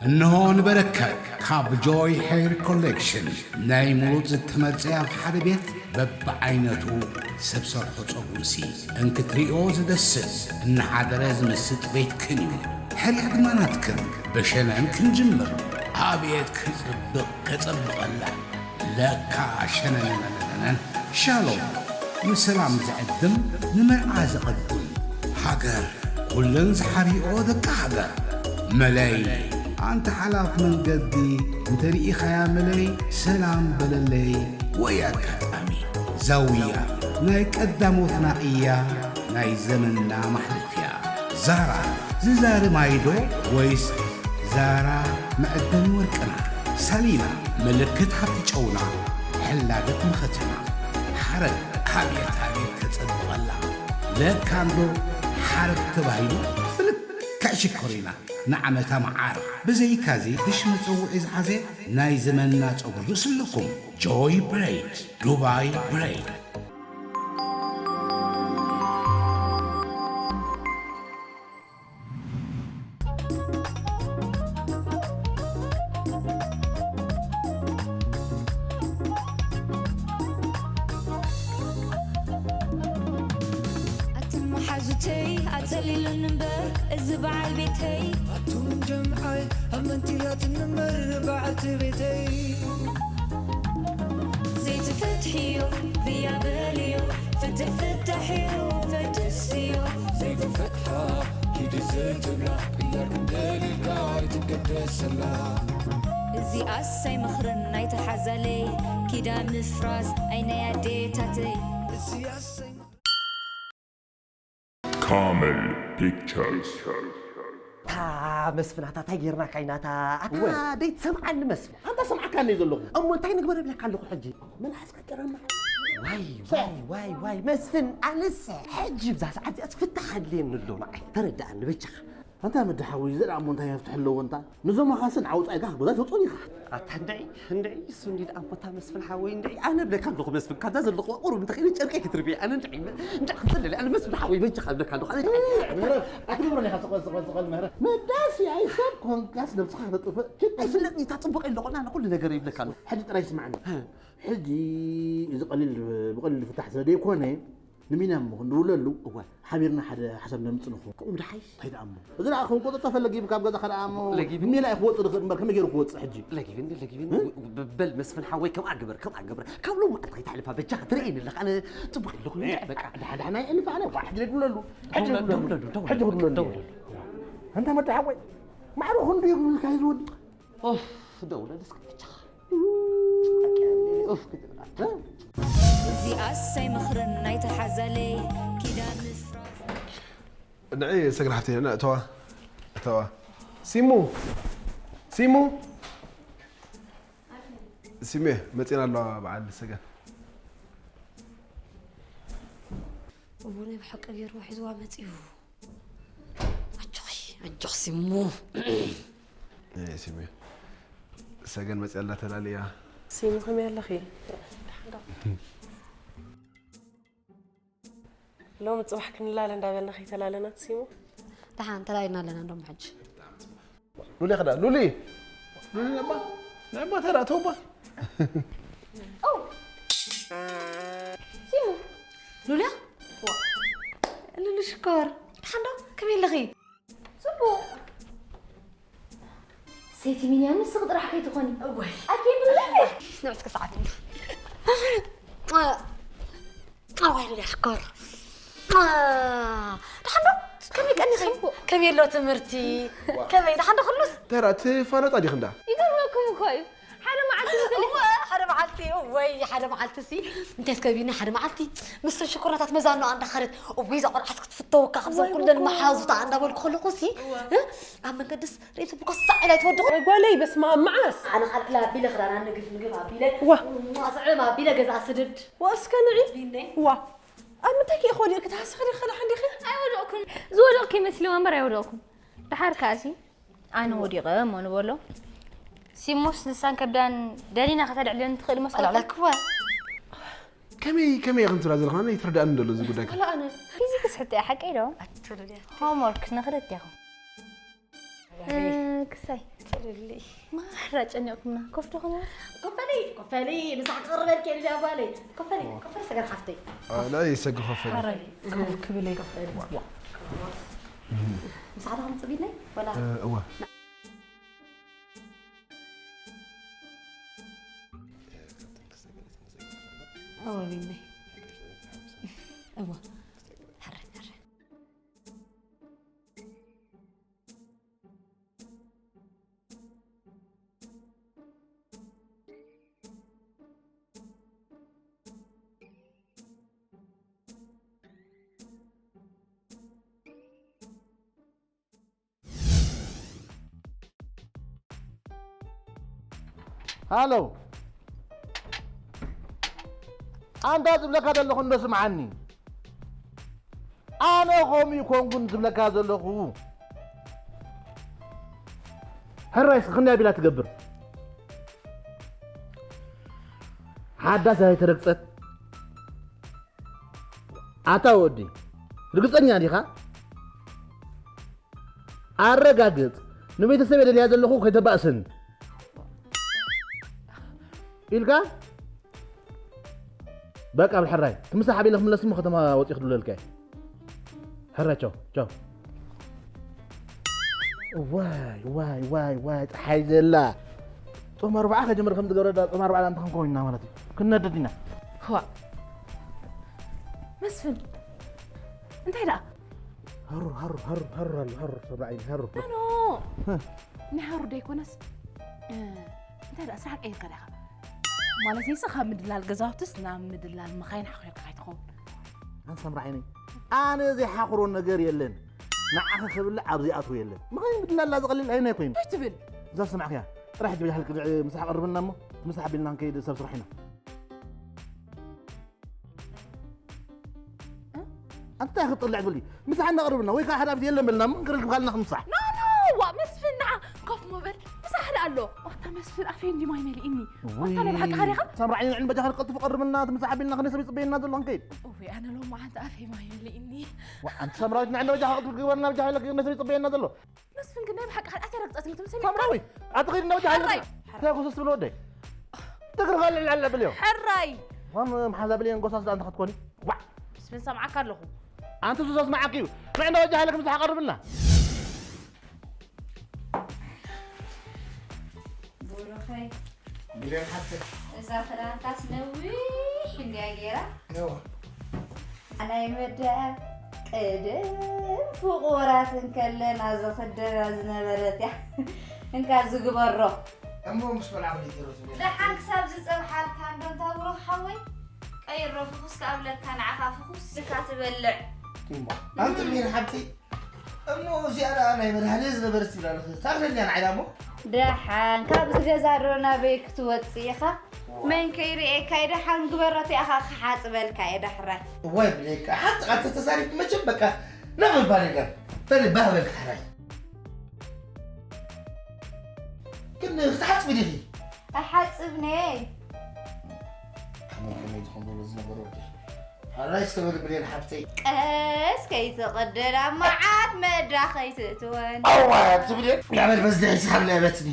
እንሆ ንበረከት ካብ ጆይ ሄር ኮሌክሽን ናይ ምሩፅ ዝተመርፀ ኣብ ሓደ ቤት በብዓይነቱ ሰብ ሰርሖ ፀጉርሲ እንክትሪኦ ዝደስስ እናሓደረ ዝምስጥ ቤትክን እዩ። ሕርያ ድማ ናትክን። ብሸነን ክንጅምር። ኣቤት ክፅብቕ ከፀብቐላ። ለካ ሸነነነነነን። ሻሎም ንሰላም ዝዕድም ንመርዓ ዘቐድም። ሃገር ኩለን ዝሓሪኦ ደቂ ሃገር። መለይ ኣንተ ሓላፍ መንገዲ እንተሪኢኻያ መለይ ሰላም በለለይ። ወይ ኣጋጣሚ ዛውያ ናይ ቀዳሞትና እያ ናይ ዘመንና ማሕለፍያ። ዛራ ዝዛሪ ማይዶ ወይስ ዛራ መዕደኒ ወርቅና? ሳሊና ምልክት ሃብቲ ጨውና ሕላገት መኸተና። ሓረግ ኣብየት ኣብየት ከጸብቐላ። ለካ እንዶ ሓረግ ተባሂሉ ብልክዕ ሽኮሪና ንዓመታ መዓር። ብዘይካዚ ብሽ መጸውዒ ዝሓዘ ናይ ዘመንና ጸጉሪ ርእስልኩም ጆይ ብሬድ ዱባይ ብሬድ። ኣትን መሓዙተይ ኣጸሊሉን እምበር እዚ በዓል ቤተይ ኣቱም ጀምዓይ ኣብ መንቲላትን እምበር በዓልቲ ቤተይ ዘይትፈትሕዮ ብያ በልዮ ፍትሕ ፍታሕ እዩ ፈትስዮ ዘይትፈትሓ ኪዲ ዘይትብላ ቅያር ክንደልልካ ኣይትገደሰላ እዚኣስ ኣይመኽርን ኣይትሓዛለይ ኪዳ ምፍራስ ኣይናይ ኣዴታተይ እዚኣስ ኣይመኽርን ካመል ፒክቸርስ። ታ መስፍናታ ታይ ጌርናካ ኢናታ ኣታ ደይ ትሰምዓኒ መስፍን ኣንታ ሰምዓካ እየ ዘለኹ እሞ እንታይ ንግበር እብለካ ኣለኹ ሕጂ መልሓስካ ጨረማ ዋይ ዋይ ዋይ ዋይ መስፍን ኣነስ ሕጂ ብዛ ሰዓት እዚኣስ ፍታሕ ኣድልየኒ ኣሎ ንዓይ ተረድኣኒ በጃኻ ኣንታ መዲ ሓወይ እዚ ደኣ እሞ እንታይ መፍትሒ ኣለዎ እንታ ንዞም ኣኻስን ዓውጻኢካ ካብ ገዛ ተውጽኦም ኢኻ ኣታ እንድዒ እንድዒ እሱ እንዲ ደኣ እሞ እታ መስፍን ሓወይ እንድዒ ኣነ እብለካ ኣለኹ መስፍን ካብዛ ዘለኽዋ ቁሩብ እንተኺኢለ ጨርቀይ ክትርብየ ኣነ እንድዒ እንድዒ ክጽልለ ኣነ መስፍን ሓወይ በጃኻ እብለካ ኣለኹ ኣነ እንድዒ ምህረት ኣይትገብሮን ኢኻ ስቐል ስቐል ስቐል ምህረት መዳስ ያይ ሰብ ኮንካስ ነብስኻ ከተጥፍእ ችግር ኣይፍለጥኒ እታ ጽቡቕ ኣለኹ ኣነ ኩሉ ነገር ይብለካ ኣለኹ ሕጂ ጥራይ ስማዕኒ ሕጂ እዚ ቀሊል ብቐሊል ዝፍታሕ ስለ ዘይኮነ ንቢንያም እሞ ክንድውለሉ እወ ሓቢርና ሓደ ሓሳብ ነምጽእ ንኹን ከምኡ ድሓይሽ እንታይ ደኣ እሞ እዚ ደኣ ክንቆጠጠፈ ለጊብካ ኣብ ገዛኻ ደኣ እሞ ለጊብኒ። ሜላ እዩ ክወጽእ ዝኽእል እምበር ከመይ ገይሩ ክወጽእ ሕጂ ለጊብኒ ለጊብኒ ብ- በል መስፍን ሓወይ ከምኣ ግበር ከምኣ ግበር ካብ ሎም መዓልቲ ከይተሕልፋ በጃኻ ትርእየኒ ኣለኻ ኣነ ጽቡቕ ኣለኹ እንድዒ በቃ ዳሕዳሕ ናይ ዕልፍ ኣነ ኳ ሕጂ ለድውለሉ ሕጂ ደውለሉ፣ ለድውለሉ ደውለሉ፣ ደውለሉ፣ ሕጂ ክድውለሉ ደውለሉ። ኣንታ መዳ ሓወይ ማዕረ ክንዱ ይብልካ እዩ ዝወዲ ኦፍ ደውለሉ እስከ በጃኻ እዚኣስ ኣይመኽርን ናይቲ ሓዛለይ ኪዳን ምፍራስ እንዒ ሰገን ሓፍተይ ንዕ እተዋ እተዋ ሲሙ ሲሙ ሲሜ መፂና ኣለዋ በዓል ሰገን እሞ ናይ ብሓቂ ገይርዎ ሒዝዋ መፂኡ ኣጆኺ ኣጆኺ ሲሙ ሲሜ ሰገን መፂኣ ኣላ ተላልያ ሲሙ ከመይ ኣለኺ ሎሚ ፅባሕ ክንላለ እንዳበልና ከይተላለና ትሲሙ ደሓን ተላሊና ኣለና እንዶም ሕጂ ሉሊ ክዳ ሉሊ ሉሊ ነባ ነባ ተራ ተውባ ሲሙ ሉልያ ሉሊ ሽኮር ደሓን ዶ ከመይ ኣለኺ ፅቡቕ ሰይቲ ሚንያም ንስኺ ጥራሕ ከይትኾኒ እወይ ኣኬ ብለለ ንዕስከ ሰዓት እንዲ ኣዋይ ሉልያ ሽኮር ደሓን ዶ ከመይ ቀኒኺ ከመይ ኣሎ ትምህርቲ ከመይ ደሓን ዶ ኩሉስ ተራ ትፋለጣ ዲኺ እንዳ ይገርመኩም እኮ እዩ ሓደ መዓልቲ እወ ሓደ መዓልቲ ወይ ሓደ መዓልቲ ሲ እንታይ ከቢና ሓደ መዓልቲ ምስ ሽኮራታት መዛኖ ኣንዳ ኸደት እወይ እዛ ቆልዓስ ክትፍተወካ ካብዘን ኩለን መሓዙታ እንዳበልኩ ከለኹ ሲ ኣብ መንገድስ ርእሲ ብኮሳዕ ኢላ ይትወድቕ ወይ ጓለይ በስመ ኣብ መዓስ ኣነ ካልክላ ኣቢለ ክዳና ንግፍ ንግፍ ኣቢለ ዋ ስዕም ኣቢለ ገዛ ስድድ ወስከ ንዒ ዋ ኣብ ምንታይ ከይኸ ወዲቕኪ ትሃስኺ ዲኺ ከዳሕ እንዲኺ ኣይወደቕኩን ዝወደቕኩ ይመስልዋ እምበር ኣይወደቕኩን ደሓር ከኣሲ ኣነ ወዲቐ እሞ ንበሎ ሲሞስ ንሳን ከብዳን ደሊና ከተልዕለን ትኽእል መስለኩም ኣልዕለክዋ ከመይ ከመይ ኢኽን ትብላ ዘለኹም ኣነ ይትርዳእኒ ደሎ እዚ ጉዳይ ኣነ ፊዚክስ ሕቶ እያ ሓቀይ ዶ ሆምወርክ ንኽልቴኹም ክሳይ ልሊ ማራ ጨኒቕኩምና። ኮፍ ዶ ኾነ? ኮፈሊ፣ ኮፈሊ፣ ምሳሕ ክቕርበልኪ እየ ልቢ ኣጓለይ። ኮፈሊ፣ ኮፈሊ ሰገር ሓፍተይ። لا يسقف فلي ኮፍ ክብል እየ። ምሳሕ ዶ ከምፅእ ቢልናይ? ወላ እዋ እወ ቢልናይ። እወ። ሕረ፣ ሕረ። ሃሎ ኣንታ ዝብለካ ዘለኹ እንዶ ስምዓኒ ኣነ ኸምኡ ይኮንኩን ዝብለካ ዘለኹ ሕራይ ስኽንያ ቢላ ትገብር ሓዳስ ኣይተረግጸት ኣታ ወዲ ርግጸኛ ዲኻ ኣረጋግጽ ንቤተሰብ የደልያ ዘለኹ ከይተባእስን ኢልካ በቃ ብሕራይ ትምሳሕ ኣቢለ ክምለስ ሞ ከተማ ወፂእ ክድብለልካ ሕረ ቸው ቸው ዋይ ዋይ ዋይ ዋይ ፀሓይ ዘላ ጾም ኣርባዓ ከጀምር ከም ዝገብረ ጾም ኣርባዓ እንተ ክንከውን ኢና ማለት እዩ ክነደድ ኢና ዋ መስፍን እንታይ ደኣ ሃሩር ሃሩር ሃሩር ሃሩር ኣሎ ሃሩር ሰብራዒ ሃሩር ኖ ናይ ሃሩር ደይኮነስ እንታይ ደኣ ስራሕ ቀይርካ ዲኻ ማለት ንስ ካብ ምድላል ገዛውትስ ናብ ምድላል መኻይን ሓኺርካ ከይትኸውን ኣን ሰምራዒኒ ኣነ ዘይሓኽሮ ነገር የለን ንዓኸ ክብልዕ ኣብ ዘይኣትዎ የለን መኻይን ምድላላ ዝቐልል ኣይነ ኮይኑ ትብል እዛ ስማዕክያ ጥራሕ ጅብጃ ህልክ ምሳሕ ቀርብልና እሞ ምሳሕ ቢልና ንከይድ ሰብ ስራሕ ኢና ኣንታ ክትጥልዕ ትብል ምሳሕ እናቕርብና ወይ ከዓ ሓደ ኣብቲ የለን በልና ምን ክረክብ ካልና ክምሳሕ ዋ መስፍን ንዓ ኮፍ ሞ በል ምሳሕ ደኣ ኣሎ ኣታ መስፍን ኣፈይ እንዲ ማይ መሊእኒ ኣታ ናይ ብሓቂ ሃሪኻ ሰምራዒ ንዕን በጃ ከልቀልጥፍ ቀርብና እቲ ምሳሕ ቢልና ክንደ ሰብ ይፅበየና ዘሎ ክንከይድ ኦይ ኣነ ሎማዓንቲ ኣፈይ ማይ መሊእኒ ኣንቲ ሰምራዊት ንዕን በጃ ከልቀልጥፍ ግበርና በጃ ከልቀልጥፍ ክንደ ሰብ ይፅበየና ዘሎ መስፍን ግን ናይ ብሓቂ ሓጢኣት ኣይረግፀትን ትምስል ሰምራዊ ኣትኸይድ ናብ ጃሃል ሕራይ እንታይ ኮሰስ ትብል ወደይ ትግርኻ ልዕላለ ብልዮ ሕራይ ዋም መሓዛ ብልየን ጎሳስ ዳኣ እንተ ክትኮኒ ዋዕ መስፍን ሰምዓካ ኣለኹ ኣንቲ ሱሰስ መዓኪ እዩ ንዕና ወጃ ሃይለ ክምሳሕ ቀርብልና ብሩኸይ ሚልዮን ሓፍተይ እዛ ክዳንካስ ነዊሕ እንድያ ገይራ እዋ ናይ መዳ ቅድም ፍቑራት እንከለና ዝኽደና ዝነበረት እያ እንካ ዝግበሮ እሞ ምስ በልዓ ወዲት ገይሮ ትብል ደሓን ክሳብ ዝፀብሓልካ እንዶ እንታ ብሩኽ ሓወይ ቀይሮ ፍኹስ ክኣብለካ ንዓኻ ፍኹስ ኢልካ ትበልዕ እሞ ኣንቲ ሚልዮን ሓፍተይ እሞ እዚኣ ደኣ ናይ መድሃኔ ዝነበረት ትብል ኣለኺ ታኽለኛ ንዓይ ደኣ እሞ ደሓን ካብዚ ገዛ ዶ ናበይ ክትወፅእ ኢኻ መን ከይርእየካ እዩ ደሓን ግበሮ እቲኣኻ ክሓፅበልካ እየ ዳሕራይ እዋይ ብለካ ሓንቲ ቃል ተተዛሪብ መቸም በቃ ናብ ምባል የለን በል ባህበል ካሕራይ ግን ክትሓፅቢ ዲኺ ኣይሓፅብን እየ ከመይ ከመይ ዝኾን ዘሎ ዝነበረ ወዲ ሓራይ እስከ በል ብሌን ሓብተይ ቀስ ከይትቕደዳ መዓት መዳ ከይትእትወን ኣዋ ትብሌን ናበል በዝሒ ስሓብ ለበትኒ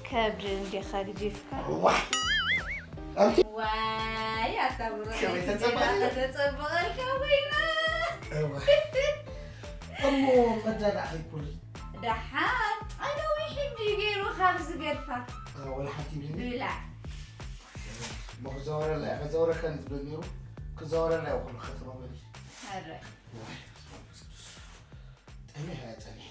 ከብዲ እንዲኻ ግዲፍካ ዋ ኣንቲ ዋይ ኣታ ብሩኸይ ከመይ ተጸበቐ? ተጸበቐልካ ኮይና እዋ እሞ መዳና ከይኮኒ ደሓን ኣነዊ ሕጂ ገይሩ ካብ ዝገድፋ ወላ ሓንቲ ብኒ ብላዕ እሞ ክዛወረላ እያ ከዛወረካ ንዝብል ነይሩ ክዛወረላ እያ ኩሉ ከተማ መሊሱ ኣረ ጠሚሕ እያ ጠሚሕ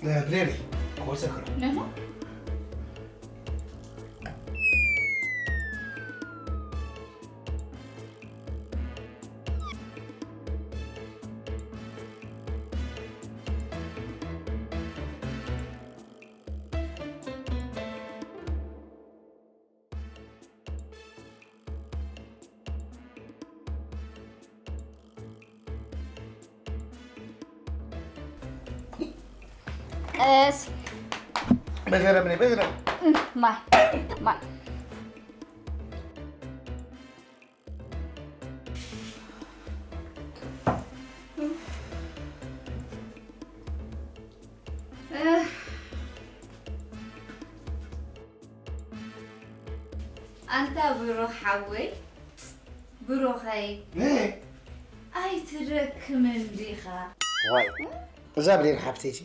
ብሌኒ፣ ክወሰክሮ። ነማ? ቀስ። በገረም ነኝ፣ በገረም። ማይ፣ ማይ። ኣንታ ብሩኽ ሓወይ፣ ብሩኸይ፣ እ? ኣይትደክምን ዲኻ? ዋይ፣ እዛ ብሌን ሓፍተይሲ፣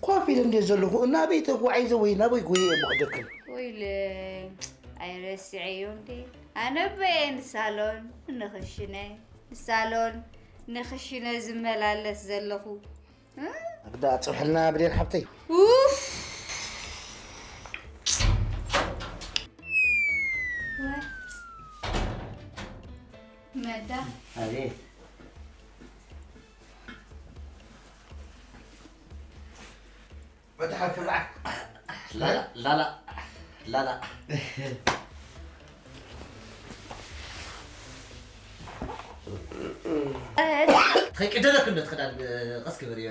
ኮፍ ኢለ እንዴ ዘለኹ፣ እናበይ ተጓዒዘ ወይ ናበይ ጎየ እየ ክደክም? ወይለይ፣ ኣይረስዐዮ እንዴ። ኣነ በየ ንሳሎን ንኽሽነ፣ ንሳሎን ንኽሽነ ዝመላለስ ዘለኹ። እ? ኣግዳ ጽብሕልና ብሌን ሓብተይ። ኡፍ! ወ-፣ መዳ። ኣቤት። መዳ ሓብቲ ብዓል። ላላ፣ ላላ፣ ላላ። ትኸይ ቅደለክ እንዶ ትኸዳን ቀስ ክብል እየ።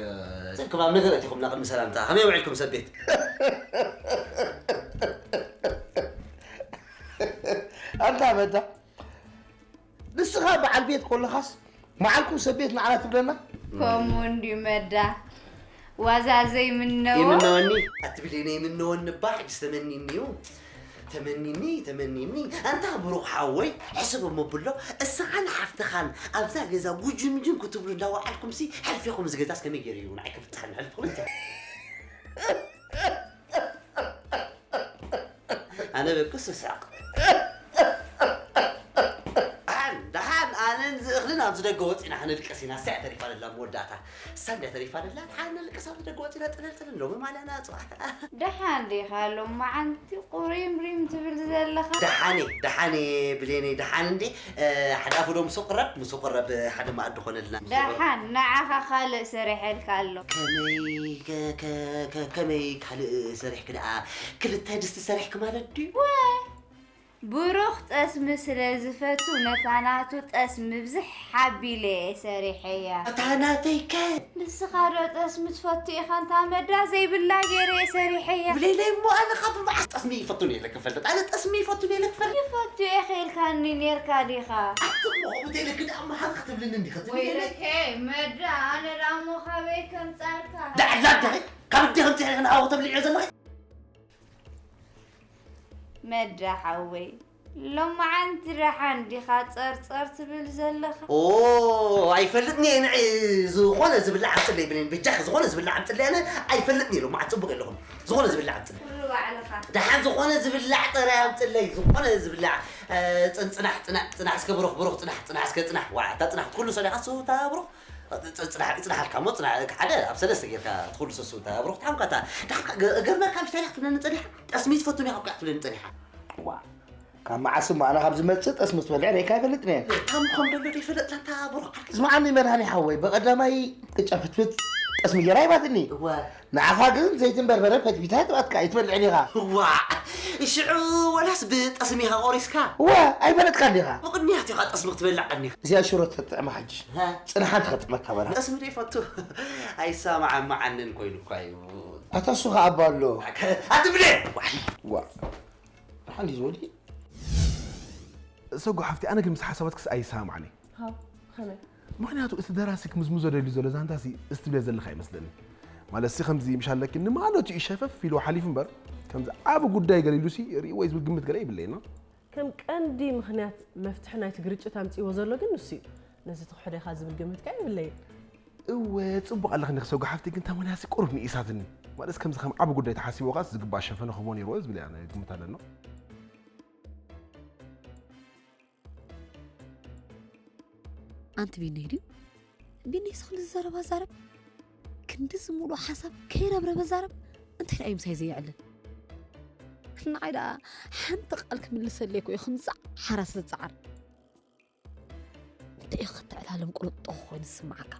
ሰብ ክባብ ነገር ኣቲኹምና ቅድሚ ሰላምታ። ከመይ ውዒልኩም ሰብ ቤት? ኣንታ መዳ፣ ንስኻ በዓል ቤት ኮለኻስ መዓልኩም ሰብ ቤት ንዓና ትብለና? ከምኡ እንድዩ መዳ። ዋዛ ዘይምነዎ። ይምነወኒ። ኣትብለኒ ይምነወኒ እባ፣ ሕጂ ተመኒኒ እዩ። ተመኒኒ፣ ተመኒኒ። ኣንታ ብሩኽ ሓወይ፣ ሕስብ እሞ ብሎ፣ እስኻን ሓፍትኻን ኣብዛ ገዛ ጉጅምጅም ክትብሉ እንዳወዓልኩምሲ፣ ሕልፌኹም እዚ ገዛስ ከመይ ገይሩ እዩ ንዓይ ክፍትሓኒ? ሕልፍኹም እቲ። ኣነ በክስ ስሳቕ። ደሓን፣ ደሓን፣ ኣነን ዝእኽልን ኣብዚ ደገ ወፂና ክነልቅስ ኢና። እሳ እያ ተሪፋ ደላ መወዳእታ። እሳ እንድያ ተሪፋ ደላ፣ ደሓን ነልቅስ ኣብዚ ደገ ወፂና ጥልል ጥልል ሎሚ ማልያና ፅባሕ። ደሓን ዲኻ ሎማዓንቲ ቁሪምሪም ትብል ዘለኻ? ደሓን እየ፣ ደሓን እየ ብሌነይ፣ ደሓን እንዴ። እ፣ ሓደ ኣፉ ዶ ምስ ቁረብ፣ ምስ ቁረብ ሓደ መኣዲ ኮነልና። ደሓን ንዓኻ ካልእ ሰሪሐልካ ኣሎ። ከመይ፣ ከ-፣ ከ-፣ ከ-፣ ከመይ ካልእ ሰሪሕኪ ደኣ? ክልተ ድስቲ ሰሪሕኪ ማለት ድዩ? ወ-፣ ብሩኽ ጠስሚ ስለ ዝፈቱ ነታ ናቱ ጠስሚ ብዝሕ ኣቢለ እየ ሰሪሐያ። እታ ናተይ ከ? ንስኻ ዶ ጠስሚ ትፈቱ ኢኻ? እንታ መዳ ዘይብላ ገይረ እየ ሰሪሐያ። ብሌለይ እሞ ኣነ ካብ መዓስ ጠስሚ ይፈቱ ነይረ ክፈልጥ? ኣነ ጠስሚ ይፈቱ ነይረ ክፈልጥ? ይፈቱ እየ ከይልካኒ ነይርካ ዲኻ? ኣቲ እሞ ከምኡ ተይለኪ ደኣ መሃር ክትብልኒ እንዲኺ ትብልኒ? ወይለከ መዳ፣ ኣነ ደኣ እሞ ካበይ ከምጻልካ? ደኣ ላደኺ ካብ እንዲኺ እንታይ ኢኺ ንዓኡ ተብልዕዮ ዘለኺ? መዳ ሓወይ፣ ሎማዓንቲ ደሓን ዲኻ ጸርጸር ትብል ዘለኻ? ኦ፣ ኣይፈልጥን እየ ንዒ። ዝኾነ ዝብላዕ ኣምጽለይ ብሌን፣ በጃኺ ዝኾነ ዝብላዕ ኣምጽለይ። ኣነ ኣይፈልጥን እየ ሎማዓንቲ ጽቡቕ የለኹም። ዝኾነ ዝብላዕ ኣምጽለይ። ኩሉ ባዕልኻ። ደሓን ዝኾነ ዝብላዕ ጥራይ ኣምጽለይ፣ ዝኾነ ዝብላዕ። እ፣ ጽን-፣ ጽናሕ፣ ጽናሕ፣ ጽናሕ እስከ ብሩኽ፣ ብሩኽ፣ ጽናሕ፣ ጽናሕ እስከ ጽናሕ። ዋ፣ እታ ጽናሕ ኩሉ ሰሪሓ እሱ እታ ብሩኽ። ጽ-፣ ጽናሕ፣ ጽናሕ ኣልካ እሞ፣ ጽናሕ ሓደ ኣብ ሰለስተ ጌርካ ትኹሉ ሰሱ እታ ብሩኽ ትሓምካ እታ። ደሓን ከ ገ-፣ ገርመካ ምሽ ታሪኽ ትብለኒ ጸኒሓ? ጠስሚ ትፈቱን ኢኻ እኮ ትብለኒ ጸኒሓ። ዋ፣ ካብ መዓስ እሞ ኣነ ካብ ዝመጽእ ጠስሚ ክትበልዕ ርኢካ ኣይፈልጥን እየ። ካብ ምዃን ደሎ ዶ ይፈልጥ ለንታ ብሩኽ ዓርኪ? ስምዓኒ መድሃኒ ሓወይ፣ ብቐዳማይ ቅጫ ፍትፍት ጠስሚ ጌራ ይባትኒ። እወ። ንዓኻ ግን ዘይትን በርበረ ፈትፊታ ትባትካ ኣይትበልዕን ኢኻ። ዋዕ! ሽዑ ወላስ ብጠስሚ ኢኻ ቆሪስካ? እወ፣ ኣይፈለጥካን ዲኻ? ብቕንያት ኢኻ ጠስሚ ክትበልዕ ቀኒኻ። እዚኣ ሽሮ ትጥዕማ ሕጂ። ሃ? ጽንሓት ከጥዕመካ በላ። ጠስሚ ዶ ይፈቱ? ኣይሰማዓማዓንን ኮይኑ እኳ እዩ። ኣታ እሱ ኸኣ ኣባ ኣሎ። ኣከ-፣ ኣትብለ! ዋይ! ዋ። ደሓን ድዩ ዝወዲ? ሰጉ ሓፍቲ፣ ኣነ ግን ምስ ሓሳባትክስ ኣይሰማማዕን እየ። ሃው፣ ከመይ? ምኽንያቱ እቲ ደራሲ ክምዝምዞ ደልዩ ዘሎ ዛንታሲ እስቲ ትብልዮ ዘለኻ ኣይመስለኒ። ማለትሲ ከምዚ ምሽ ኣለኪ ንማለቱ እዩ ሸፈፍ ኢሉ ሓሊፉ እምበር፣ ከምዚ ዓቢ ጉዳይ ገለ ኢሉሲ ርእይዎ እዩ ዝብል ግምት ገለ የብለይን። ከም ቀንዲ ምኽንያት መፍትሒ ናይቲ ግርጭት ኣምጺእዎ ዘሎ ግን ንሱ እዩ። ነዚ ትኽሕዶ ኢኻ ዝብል ግምት ከኣ የብለይን። እወ፣ ጽቡቕ ኣለኽኒ ክሰጉ ሓፍቲ፣ ግን እታ ምኽንያትሲ ቁሩብ ንኢሳትኒ። ማለትስ ከምዚ ከም ዓቢ ጉዳይ ተሓሲብዎ ከኣስ ዝግባእ ሸፈነ ክህቦ ነይርዎ ዝብል እየ ኣነ ግምት ኣለኒ። ኣንቲ ቢነይ ድዩ? ቢነይ ስኽል ዝዛረብ ኣዛረብ። ክንዲ ዝምሉ ሓሳብ ከይረብረበ ዛረብ እንታይ ደኣ እዩ ምሳይ ዘየዕልል? ንዓይ ደኣ ሓንቲ ቃል ክምልሰለይ እኮ እዩ ከምዛ ሓራስ ዝጸዓር። እንታይ እዩ ክትዕላለም ቁልጦ ኮይኑ ዝስምዓካ?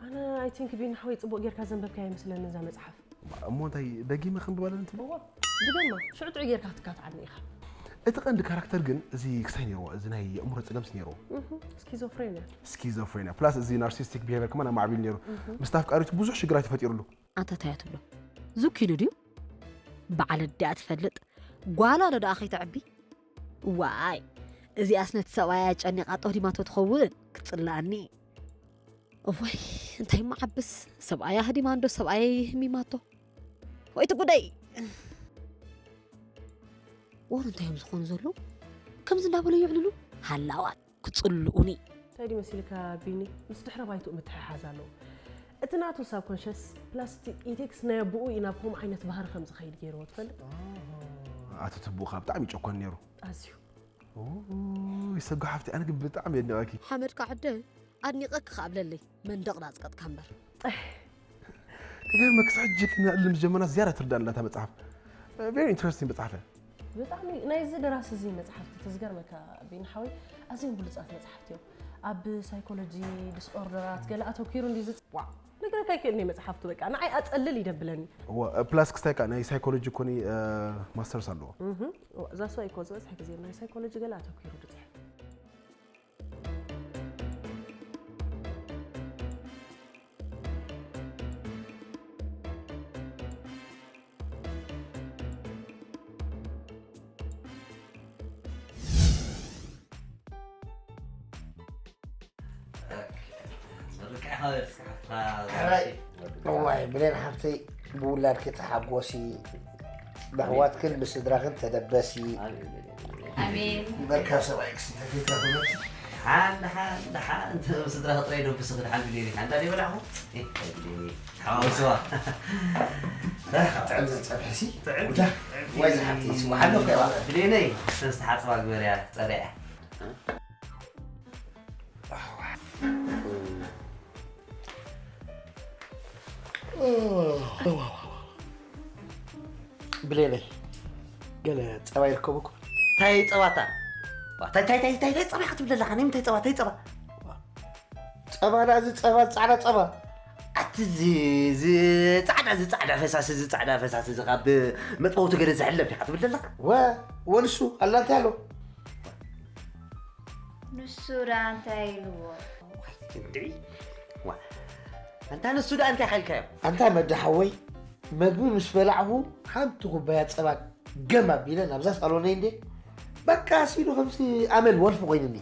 ኣነ ኣይ ቲንክ ቢኒ ሓወይ ጽቡቕ ጌርካ ዘንበብካያ ይመስለኒ እዛ መጽሓፍ። እሞ እንታይ ደጊመ ከንብባ ኣለኒ ትብልዋ? ድገማ ሽዑ ጥዑይ ጌርካ ክትካትዓኒ ኢኻ። እቲ ቀንዲ ካራክተር ግን እዚ ክሳይ ነይርዎ፣ እዚ ናይ የእምሮ ጸገምስ ነይርዎ። ስኪዞፍሬኒያ። ስኪዞፍሬኒያ ፕላስ እዚ ናርሲስቲክ ቢሄቨር ከማን ኣማዕቢሉ ነይሩ። ምስ ኣፍቃሪቱ ብዙሕ ሽግራት ተፈጢሩሉ። ኣንታ እንታይ እያ ትብሎ? ዝኪኑ ድዩ? በዓል ኣዲኣ ትፈልጥ ጓላ ዶ ደኣ ከይተዕቢ? ዋይ እዚኣስ ነቲ ሰብኣያ ጨኒቓ ጠዲማቶ ትኸውን ክትጽልኣኒ። እወይ እንታይ መዓብስ ሰብኣያ ህዲማ እንዶ ሰብኣየይ ህሚማቶ። ወይ እቲ ጉደይ ወሩ እንታይ እዮም ዝኾኑ ዘለዉ? ከምዚ እንዳበሉ ይዕልሉ ሃላዋት ክጽልኡኒ። እንታይ ድዩ መሲልካ ቢኒ ምስ ድሕረ ባይትኡ ምትሕሓዝ ኣለዎ። እቲ ናቱ ሳብኮንሸስ ፕላስ እቲ ኢንቴክስ ናይ ኣቦኡ እዩ ናብ ከምኡ ዓይነት ባህሪ ከም ዝኸይድ ገይርዎ ትፈልጥ? ኣቲ ትቡእኻ ብጣዕሚ ጨኳን ነይሩ። ኣዝዩ። ይሰጉ ሓፍቲ ኣነ ግን ብጣዕሚ የድንቐኪ። ሓመድካ ዕደ ኣድኒቐኪ ከኣ ብለለይ መንደቕ ዳጽቀጥካ እምበር። ክገርመክስ ሕጂ ክንዕልል ምስ ጀመርና ዝያዳ ትርዳእ ኣላ እታ መጽሓፍ። ቨሪ ኢንትረስቲንግ መጽሓፍ እያ። ብጣዕሚ ናይዚ ደራሲ እዚ መጽሓፍቲ ተዝገርመካ ቢኒ ሓወይ ኣዝዮም ብሉጻት መጽሓፍቲ እዮም። ኣብ ሳይኮሎጂ ዲስኦርደራት ገለ ኣተኪሩ እንዲ ዝጽዋዕ ነገረካ ይክእል ናይ መጽሓፍቱ በቃ ንዓይ ኣጸልል ይደብለኒ። እወ ፕላስ ክስታይ ከዓ ናይ ሳይኮሎጂ ኮኒ ማስተርስ ኣለዎ። እዛ እሷ ይኮ ዝበዝሕ ግዜ ናይ ሳይኮሎጂ ገለ ኣተኪሩ ድጽሕፍ። እዋይ ብሌን ሓፍተይ ብውላድኪ ተሓጎሲ ብኣሕዋትክን ብስድራኽን ተደበሲ። ኣሜን። ይበርካ ሰብኣይ ክስንተፊካ ብመብቲ ሓን ሓን ሓን ስድራ ጥራይ ደብስ ክድሓን ብሌኒ ሓንዳ ደይበላዕኹ ሓዋውስዋ ጥዕም ዝፀብሐ ሲ ጉዳ ወይ ዝሓብቲ ሲ ወሓሎ ከይዋ ብሌነይ ዝተሓፅባ ግበርያ ፀሪዐ ብሌነይ ገለ ፀባ ይርከበኩም እንታይ ፀባታ ታይ ታይ ታይ ታይ ፀባ ክትብል ኣለካ ናይ ምንታይ ፀባ ታይ ፀባ ፀባ ዳ እዚ ፀባ ፃዕዳ ፀባ ኣቲ እዚ እዚ ፃዕዳ እዚ ፃዕዳ ፈሳሲ እዚ ፃዕዳ ፈሳሲ እዚ ካብ መጥበውቲ ገለ ዝሕለብ ዲካ ትብል ዘለካ ወ ወንሱ ኣላ እንታይ ኣሎ ንሱ ዳ እንታይ ኢልዎ እንድዒ ዋ ኣንታ ንሱ ዳ እንታይ ከልካዮ ኣንታ መዳ ሓወይ መግቢ ምስ በላዕኹ ሓንቲ ኩባያ ፀባ ገም ኣቢለ ናብዛ ሳሎነይ እንዴ በቃ ሲሉ ከምዚ ኣመል ወልፊ ኮይንኒ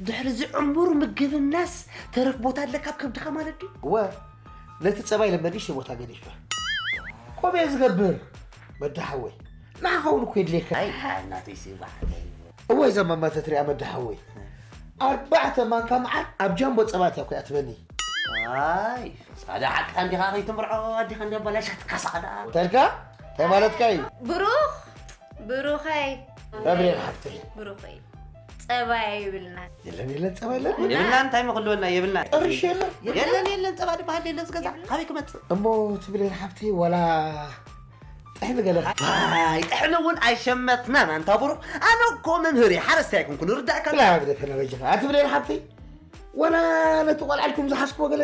ድሕሪ እዚ ዕሙር ምግብናስ ተረፍ ቦታ ኣለካ ኣብ ከብድኻ ማለት ድዩ እወ ነቲ ፀባይ ለመዲሽ ቦታ ገዲፈ ኮበየ ዝገብር መዳ ሓወይ ንዓኻ እውን እኮ የድልየካ ኣይ ሓናተይ ሲባ እወ እዛ ማማ ተትሪኣ መዳ ሓወይ ኣርባዕተ ማንካ መዓር ኣብ ጃምቦ ፀባ እትያ እኮ እያ ትበኒ ኣይ ሳዳ ሓቅካ እንዲኻ ከይትምርዖ ኣዲኻ እንዲ ኣባላሻትካ ሳዳ እንታይ ኢልካ እንታይ ማለትካ እዩ ብሩኽ ብሩኸይ እብሬን ሓብተይ ብሩኸይ ፀባይ ይብልና የለን የለን ፀባ የለን የብልና እንታይ መክልወና የብልና ጥርሽ የለን የለን የለን ፀባ ድበሃል የለን ዝገዛ ካበይ ክመፅእ እሞ ትብሌን ሓብተይ ዋላ ጥሕኒ ገለ ኣይ ጥሕኒ እውን ኣይሸመትናን ኣንታ ብሩኽ ኣነ እኮ መምህር እየ ሓረስታይ ኣይኮንኩን ርዳእካ ብላ ብደፈነ በጅኻ ኣቲ ብሌን ሓብተይ ወላ ነቲ ቆልዓ ኢልኩም ዝሓዝክዎ ገለ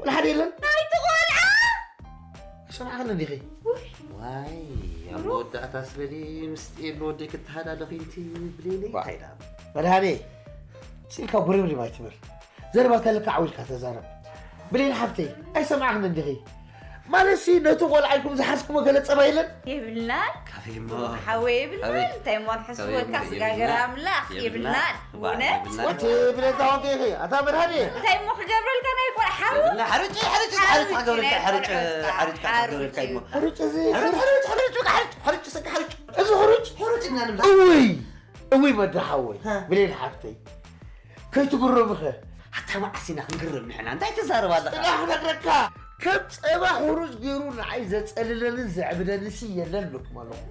ወላ ሓደ የለን ናይቲ ቆልዓ ሰምዓኽኒ እንዲኺ ዋይ ኣብ መወዳእታ ስበሊ ምስ ጤል ወደይ ክትተሃላለኺ እንቲ ብሌለይ እንታይ ደኣ መድሃኔ ስኢልካ ጉርምሪም ኣይትበል ዘረባ ተለካ ዓው ኢልካ ተዛረብ ብሌን ሓብተይ ኣይሰምዓኽኒ እንዲኺ ማለትሲ ነቲ ቆልዓ ኢልኩም ዝሓዝክሞ ገለ ጸባ የለን የብልናን ካበይ እሞ ሓወይ የብልናን እንታይ እሞ ንሕስወካ ስጋገር ኣምላኽ የብልናን እውነት እቲ ብለታ ወንጌኺ ኣታ መድሃኔ እንታይ እሞ ክገብረልካ ናይ ቆልዓ ሓው ሕሩጭ ሕሩጭ ሕሩጭ ክገብረልካ ሕሩጭ ሕሩጭ ክገብረልካ እሞ ሕሩጭ እዚ ሕሩጭ ሕሩጭ ሕሩጭ ሕሩጭ ስጋ ሕሩጭ እዚ ሕሩጭ ሕሩጭ እና ንብላ እውይ እውይ መዳ ሓወይ ብሌን ሓፍተይ ከይትግረምኸ ኣታ መዓስ ኢና ክንግረም ንሕና እንታይ ትዛረብ ኣለኻ ጽናሕ ነግረካ ከም ጸባ ሕሩጭ ገይሩ ንዓይ ዘጸልለንን ዘዕብደንሲ የለን ብልኩም ኣለኹ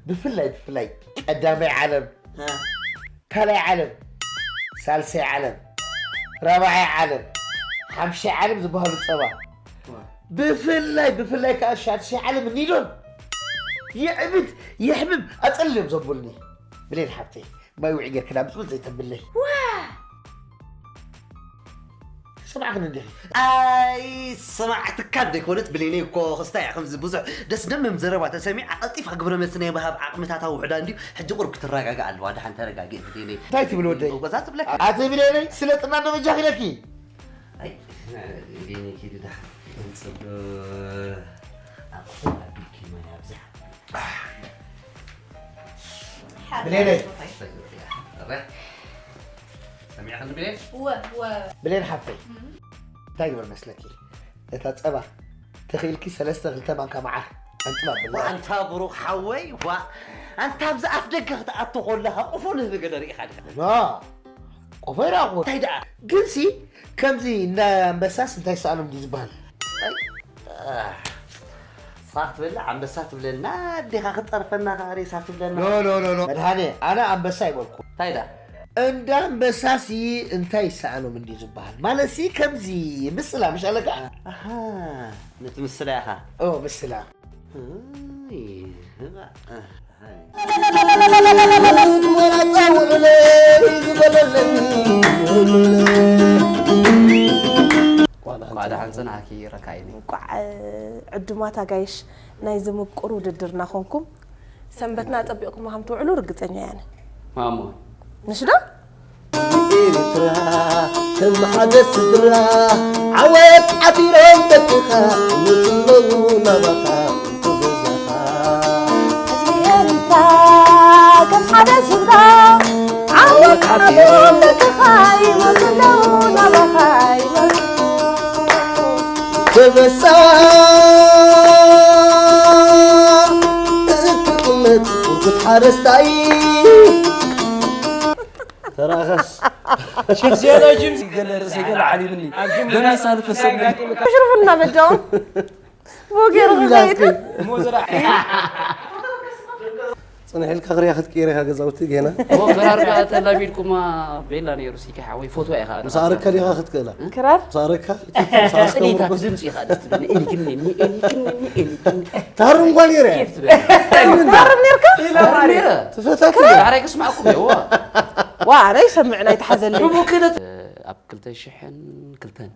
ብፍላይ ብፍላይ ቀዳማይ ዓለም ካልኣይ ዓለም ሳልሳይ ዓለም ራብዓይ ዓለም ሓምሻይ ዓለም ዝበሃሉ ጸባ። ብፍላይ፣ ብፍላይ ከኣ ሻድሻይ ዓለም እኒዶን። ይዕብድ፣ ይሕምም፣ ኣጸልዮም ዘብሉኒ። ብሌን ሓብተይ፣ ማይ ውዒ ጌርክና ብጽብጥ ዘይተብለይ። ዋ! ስማዕክን እንዲኺ። ኣይ፣ ስማዕትካ ዘይኮነት ብሌነይ እኮ ክስታይ እያ። ከምዚ ብዙሕ ደስ ደምም ዘረባ ተሰሚዓ ቀልጢፋ ግብረ መልሲ ናይ ምሃብ ዓቕምታታ ውሑዳ እንድዩ። ሕጂ ቁሩብ ክትረጋጋእ ኣለዋ። ደሓን ተረጋጊ ብሌነይ። እንታይ ትብል ወደይ? እወ፣ እዛ ትብለካ። ኣቲ ብሌነይ፣ ስለጥና ዶ በጃኺ ኢለኪ? ኣይ፣ ብሌነይ ኪዲ ደሓን። እንጽብ ኣቕፎ ኣቢልኪ ማይ ኣብዝሕ። ብሌነይ። ሰሚዕኽኒ ብሌን? እወ፣ እወ። ብሌን ሓብተይ፣ እንታይ ግበር መስለኪ? እታ ጸባ ተኽኢልኪ ሰለስተ ክልተ ማንካ መዓር ኣንጥባ ብላ። ኣንታ ብሩኽ ሓወይ፣ ዋ፣ ኣንታ ኣብዚ ኣፍ ደገ ክትኣቱ ከለኻ ቆፎ ንህቢ ገለ ርኢኻ ዲኻ? ዋ፣ ቆፎ ይረኣኹ። እንታይ ደኣ? ግንሲ ከምዚ እንዳ ኣንበሳስ እንታይ ይሰኣኖም ድዩ ዝበሃል? ኣይ፣ ኣህ፣ ሳኽ ትበልዕ ኣንበሳ ትብለና፣ ኣዴኻ ክትጸርፈና ከኣ ሬሳ ትብለና። ኖ፣ ኖ፣ ኖ፣ ኖ። መድሃኔ፣ ኣነ ኣንበሳ ኣይበልኩ። እንታይ ደኣ? እንዳ ኣንበሳሲ እንታይ ይሰኣኖም እንድዩ ዝበሃል? ማለትሲ ከምዚ ምስላ ምሽ ኣለካ? ኣሃ፣ ነቲ ምስላ ኢኻ። ኦ፣ ምስላ። ኣይ፣ ህባ፣ ኣህ፣ ኣይ። እንቋዕ ደሓን ጸናሕኪ ረካይኒ። እንቋዕ ዕዱማት ኣጋይሽ ናይዚ ምቁር ውድድርና ኮንኩም። ሰንበትና ኣጸቢቕኩማ ከም ትውዕሉ ርግጸኛ እየ ኣነ። ማሞ። ምሽ ዶ? ኤርትራ ከም ሓደ ስድራ ዓወት ዓቲሮም ደቅኻ ይመጹ ኣለዉ ናባኻ ጥንቱ ገዛኻ። ህዝቢ ኤርትራ ከም ሓደ ስድራ ዓወት ዓቲሮም ደቅኻ ይመጹ ኣለዉ ናባኻ ይመጹ። ከበሳ እትጥምት ውርኩት ሓረስታይ። ተራኸስ። ሸኽ ዝያዳ ጅምሲ ገለ ርእሰይ ገለ ዓሊምኒ። ደም የሳልፍ ሰብ። ሽርፍና በጃው። ብኡ ገይሩ ክኸይድ። እሞ ዘራ ጽንሕ ኢልካ ክሪያ ክትቅይር ኢኻ ገዛውቲ ጌና። እሞ ክራር ከኣ ተላሚድኩማ ቤላ ነይሩ ሲካ ሓወይ ፎቶ ኢኻ። ምስ ኣረካ ዲኻ ክትክእላ? ክራር? ምስ ኣረካ? ጽኒታ ድምጺ ኢኻ ደስ ትብለኒ። ኤሊክኒ፣ ኤሊክኒ፣ ኤሊክኒ። ታሩ እንኳን ነይረ። ኬፍ ትብል። ታሩ ነይርካ? ታሩ ነይረ። ትፈታትኒ? ክራር? ዳሕራይ ክስማዕኩም እየ፣ ዋ። ዋ፣ ኣነ ይሰምዕ ናይ ተሓዘለይ። ብሙክነት ኣብ ክልተ ሽሕን ክልተን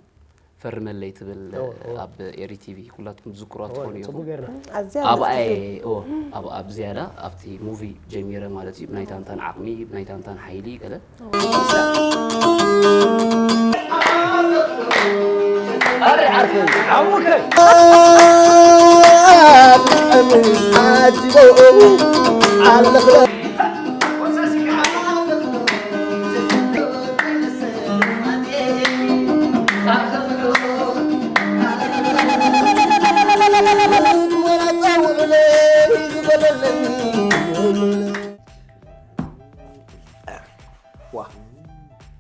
ፈርመለይ ትብል እወ፣ እወ። ኣብ ኤሪ ቲቪ ኩላትኩም ትዝክሯ እወ፣ ትኾኑ ኢኹም። ጽቡቅ ገርና። ኣዝያ ኣብኣ ደስ እየ፣ ትብል። እወ፣ ኣብ፣ ኣብ ዝያዳ ኣብቲ ሙቪ ጀሚረ ማለት እዩ። ብናይ ታንታን ዓቕሚ፣ ብናይ ታንታን ሓይሊ ገለ። ኣረ ዓርከይ፣ ዓሙከይ። ዓጂቦ ኣለኽለ ዋ።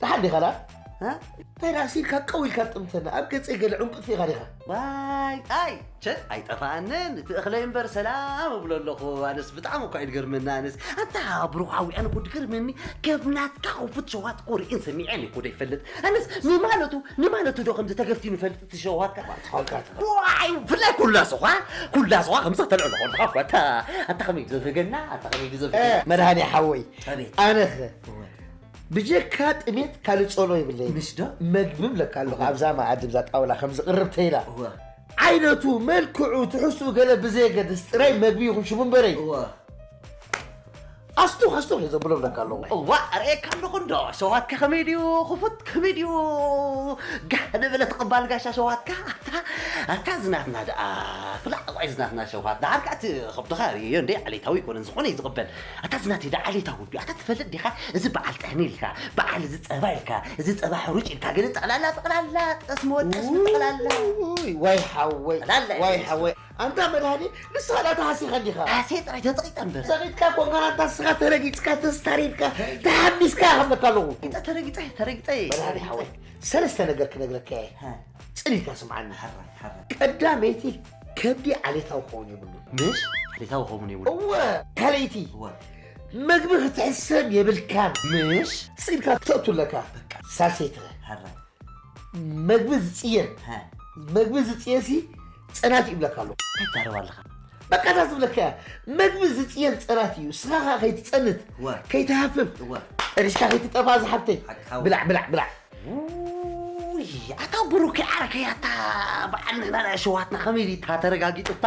ደሓን ዲኻ ደኣ? እ? እንታይ ደኣ ሲልካ ቀው ኢልካ ጥምተና? ኣብ ገጸይ ገለ ዕንቁቲ ኢኻ ዲኻ? ዋይ፣ ኣይ፣ ቸ፣ ኣይጠፋኣንን። እቲ እኽለይ እምበር ሰላም እብሎ ኣለኹ። ኣነስ ብጣዕሚ እኳ እዩ ዝገርመኒ፣ ኣነስ። ኣንታ ብሩኽ ሓዊ፣ ኣነ እኮ ዝገርመኒ፣ ከም ናትካ ክፉት ሸዋት እኮ ርእየን ሰሚዐን እኮ ዘይፈልጥ። ኣነስ ንማለቱ፣ ንማለቱ ዶ ከምዚ ተገፍቲኑ ይፈልጥ እቲ ሸዋትካ? ዋይ፣ ብፍላይ ኩላ ሶኻ፣ ኩላ ሶኻ ከምዚ ከተልዕሎ ከለኻ እኮ፣ ኣታ፣ ኣታ ከመይ እዩ ዘብህገና? ኣታ ከመይ እዩ ዘብህገና? እ፣ መድሃኔ ሓወይ፣ ኣቤት። ኣነኸ እወ። ብጀካ ጥሜት ካልእ ጸሎ የብለይ። ምሽ ዶ? መግቢ እብለካ ኣለኹ፣ ኣብዛ መኣዲ፣ ብዛ ጣውላ ከም ዝቕርብ ተይላ። እወ። ዓይነቱ፣ መልክዑ፣ ትሕዝትኡ ገለ ብዘየገድስ፣ ጥራይ መግቢ ይኹን ሽሙ እምበረይ። እወ። ኣስቱኽ፣ ኣስቱኽ እየ ዘብሎ እብለካ ኣለኹ። እዋ፣ ኣርእየካ ኣለኹ እንዶ፣ ሸዋትካ ከመይ ድዩ? ክፉት ከመይ ድዩ? ጋህ ንብለ ተቐባል ጋሻ ሸዋትካ። ኣታ፣ ኣታ ዝናትና ደኣ፣ ክላእ ዋይ ዝናትና ሸውሃት። ደሓር ከኣ እቲ ከብድኻ ርእዮ እንዴ፣ ዓሌታዊ ኣይኮነን፣ ዝኾነ እዩ ዝቕበል። ኣታ ዝናተይ ደኣ ዓሌታዊ ድዩ? ኣታ ትፈልጥ ዲኻ? እዚ በዓል ጥሕኒ ኢልካ፣ በዓል እዚ ጸባ ኢልካ፣ እዚ ጸባ ሕሩጭ ኢልካ፣ ገለ ጠቕላላ፣ ጠቕላላ ጠስሚ ወጠስሚ ጠቕላላ። ውይ፣ ዋይ ሓወይ፣ ጠቕላላ ዋይ እዩ። ሓወይ። ኣንታ መድሃኒ፣ ንስኻ ደኣ ተሃሲኻ እንዲኻ። ሃስየ ጥራይ ተጸቒጠ እምበር። ጸቒጥካ ኮንካ፣ ኣንታ ንስኻ ተረጊጽካ፣ ተስታሪርካ፣ ተሓሚስካ እብለካ ኣለኹ። ተረጊጸ፣ ተረጊጸ፣ ተረጊጸ። መድሃኒ ሓወይ፣ ሰለስተ ነገር ክነግረካ እየ። ሃ። ጽን ኢልካ ስምዓኒ። ሓራይ፣ ሓራይ። ቀዳመይቲ፣ ከብዲ ዓሌታዊ ክኸውን የብሉን። ምሽ? ዓሌታዊ ክኸውን የብሉን። እወ፣ ካልኣይቲ፣ እወ። መግቢ ክትሕሰብ የብልካን። ምሽ? ስኢልካ ክተእቱ ኣለካ። በቃ። ሳልሰይቲ፣ ሓራይ። መግቢ ዝፅየን፣ መግቢ ዝፅየንሲ ፀናት እዩ ይብለካ ኣሎ። ኣይዛረብ ኣለኻ። በቃ እዛ ዝብለካ እያ። መግቢ ዝፅየን ፀናት እዩ። ንስኻ ኸዓ ከይትፀንት፣ እወ። ከይትሃፍፍ፣ እወ። ጠሪሽካ ከይትጠፋ ዝሓብተይ። ሓቂ ሓወይ። ብላዕ ብላዕ ብላዕ። ውይ፣ ኣታ ብሩክ፣ ኣረ ከይ ኣታ በዓል ንሕና ናይ ኣሸዋትና ከመይ ኢልካ ተረጋጊጡ? እታ፣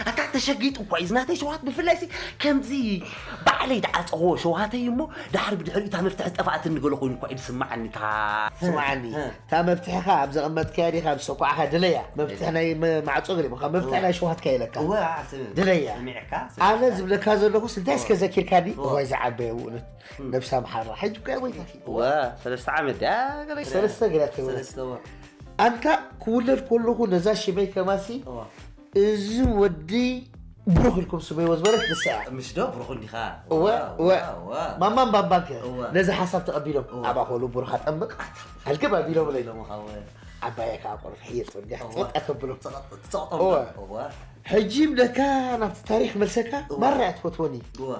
ኣታ ተሸጊጡ እኳ እዩ። ዝናተይ ሸዋት ብፍላይ ሲ ከምዚ ባዕለይ ድዓፀኽዎ ሸዋተይ እሞ ድሓር ብድሕሪኡ እታ መፍትሒ ዝጠፋእትኒ ገለ ኮይኑ እኳ እዩ ዝስምዓኒ። እታ ስምዓኒ፣ እ። እታ መፍትሕኻ ኣብ ዘቐመጥካያ ዲኻ ኣብ ሰኳዕኻ ድለያ። መፍትሒ ናይ መ- ማዕጾ ገለ፣ ካብ መፍትሒ ናይ ሸዋትካ ኢለካ። እወ፣ ኣስብ- ድለያ። ሰሚዕካ? ኣነ ዝብለካ ዘለኹ እንታይ እስከ ዘኪርካኒ? እወ። እዋይ ዝዓበየ ውእነት ነብሳ ምሓራ። ሕጂ እኮ እያ ጎይታኪ። እወ፣ ሰለስተ ዓመት ድያ ገለ? ሰለስተ ገለ ትብል። ሰለስተ ወር። ኣንታ ክውለድ ከለኹ ነዛ ሽመይ ከማሲ እወ። እዚ ወዲ ብሩኽ ኢልኩም ስመይዎ ዝበለት ንሳ እያ። ምሽ ዶ ብሩኽ እንዲኻ? እወ፣ እወ፣ እወ። እወ። ማማን ባምባን ከ እወ። ነዚ ሓሳብ ተቐቢሎም እወ። ኣብ ኣኾሉ ብሩኽ ኣጠምቕ ኣልግብ ኣቢሎም ለይ ኢሎም ኣኸወ። ዓባየ ከዓ ቆርፍ ሕየል ተወዲያ እወ። ፀወጣ ተብሎም ጸቐጥ-፣ ጸቐጦም እወ። እወ። ሕጂ ለካ ናብቲ ታሪኽ መልሰካ እወ። ማራ እያ ትፈትወኒ እወ።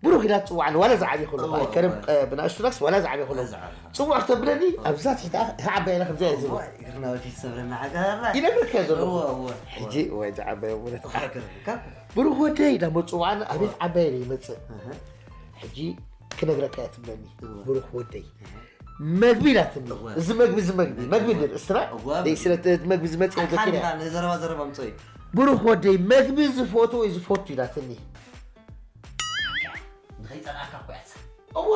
ብሩኽ ኢላ ትፅዋዕኒ ዋላ ዝዓብየ ከሎ እወ፣ ኣይከረም እወ። ብንኣሽቱ ናክስ ዋላ ዝዓብየ ከሎ ዝዓብየ። ፅዋዕ ተብለኒ ኣብዛ ትሕቲ ዓባየ ኢላ ከምዚያ እየ ዝብል እወ፣ እግርና ወዲት ሰብረና ዓጋራ። ይነግረካ ዘሎ እወ፣ እወ፣ እወ። ሕጂ እወ ዝዓበየ እውነት እወ፣ እግርካ። ብሩኽ ወደይ ኢላ መፅዋዕኒ ኣቤት ዓባየ ኢለ ይመፅእ እህ። ሕጂ ክነግረካ እያ ትብለኒ እወ። ብሩኽ ወደይ መግቢ ኢላትኒ እወ። እዚ መግቢ እዚ መግቢ መግቢ ንርእስና እወ። ስለ መግቢ ዝመፅእ ኣካል ዘኪረ ኢኻ ንዘረባ ዘረባ ምፅኦ እዩ። ብሩኽ ወደይ መግቢ ዝፈትዎ እዩ ዝፈቱ ኢላትኒ ንኸይፀላእካ እኮ እያ። እወ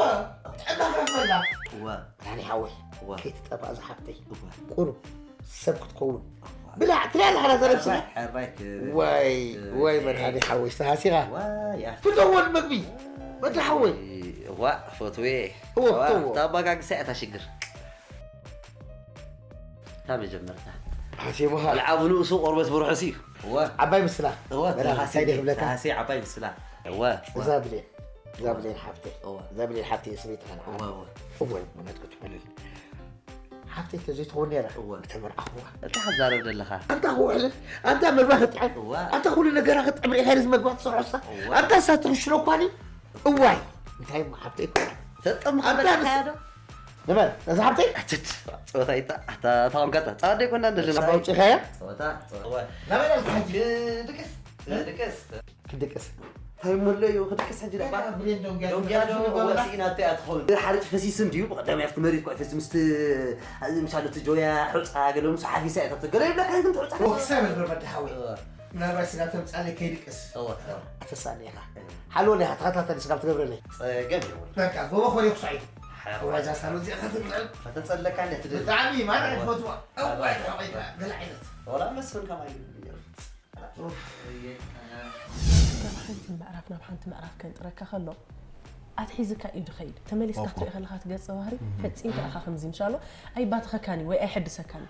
ጥዕና ክረክበላ እወ። ብርሃኒ ሓወይ እወ። ከይትጠፋእ ዝሓፍተይ እወ። ቁሩብ ሰብ ክትከውን ብላዕ ትሪያ ኣለሓና ዘረብስና ሕራይ ክ-፣ ወይ ክ-፣ ወይ መድሃኒ ሓወይ ዝተሃሲኻ ዋይ፣ ኣፍ-፣ ፍተዎ ንመግቢ መድሪ ሓወይ እዋ፣ ፈትዌ። እወ፣ እዋ፣ ፈትዎ። እታ ኣባጋግሳ እያ እታ ሽግር። እታ መጀመርታ። ሃሲሙኻ ቆልዓ ብንእሱ ቆርበት ብርሑስ እዩ። እወ። ዓባይ ምስላ እወ፣ መድሃኒ ተሃሲ-፣ እንታይ ደኽብለካ ተሃሲ ዓባይ ምስላ። እወ። እዛ ብሌን እዛ ብሌን ሓፍተይ እወ። እዛ ብሌን ሓፍተይ ስበይትኻ ንዓ እወ፣ እወ። እወ እውነት ክትውልል ሓፍተይ ተዘይትኸውን ነራ እወ። ተመርዓኹዋ እንታይ ሓዛረብ ደለኻ? ኣንታ ክውዕልን ኣንታ መግባ ክጥዕም እዋ። ኣንታ ኩሉ ነገራ ክጥዕም ርኢኻ ነዚ መግባ ትሰርሖሳ እዋ። ኣንታ እሳ ትኽሽሎ እኳኒ እዋይ እንታይ እሞ ሓፍተይ እኮ ተጠምኻ ኣንታ በላካ ንስ- ዶ? ንበል ነዛ ሓፍተይ ኣትድ፣ ፀወታ ይታ፣ ኣታ፣ ኣታ ቆንቀጠ። ፀወታ ይኮና እንደለና። ፃባ ውፅኢኻያ ፀወታ፣ ፀወታ። ናበይ ኢኻ ሕጂ? ድቅስ፣ ድቅስ። ክድቅስ እንታይ እሞ ኣሎ እዩ? ክድቅስ ሕጂ ደኣ። ብሌን ዶንግያ ዶንግያ ዶ? ዶንግያ ወሲእና እቶ እያ ትኸውን። ሓርጭ ፈሲስም ድዩ? ብቐዳማይ ኣብቲ መሬት እኮ ፈሲስ ምስቲ፣ ምሻሉ እቲ ጆያ ሑፃ ገለ ምስ ሓፊሳ እያ ተብቶ። ገለ ይብለካ ግን ትሑፃ። ወክሳ በል በርበዳ ሓወይ ምናልባት ስጋ ተምፃለይ ከይድቅስ እወ፣ እወ። ኣተሳኒ ኢኻ ሓልወኒ ኢኻ ተኸታተሊ ስጋብ ትገብረለይ ፀገም የብሉን። በቃ ጎቦ ኮነ ክሳዒ ሓወይ። ወራጃ ሳሎን እዚኣ ክትጥዕም ከተፀለካ እንደ ትደሊ። ብጣዕሚ ማለት ፈትዋ እዋይ ሓወይ ገለ ዓይነት ወላ መስፍን ከማይ እዩ። ካብ ሓንቲ ምዕራፍ ናብ ሓንቲ ምዕራፍ ከንጥረካ ከሎ ኣትሒዝካ እዩ ድኸይድ። ተመሊስካ Of course. ትሪኢ ከለኻ ትገጸ ባህሪ ፈጺምካ ኢኻ ከምዚ ምሻሎ ኣይባተኸካን እዩ ወይ ኣይሐድሰካን እዩ።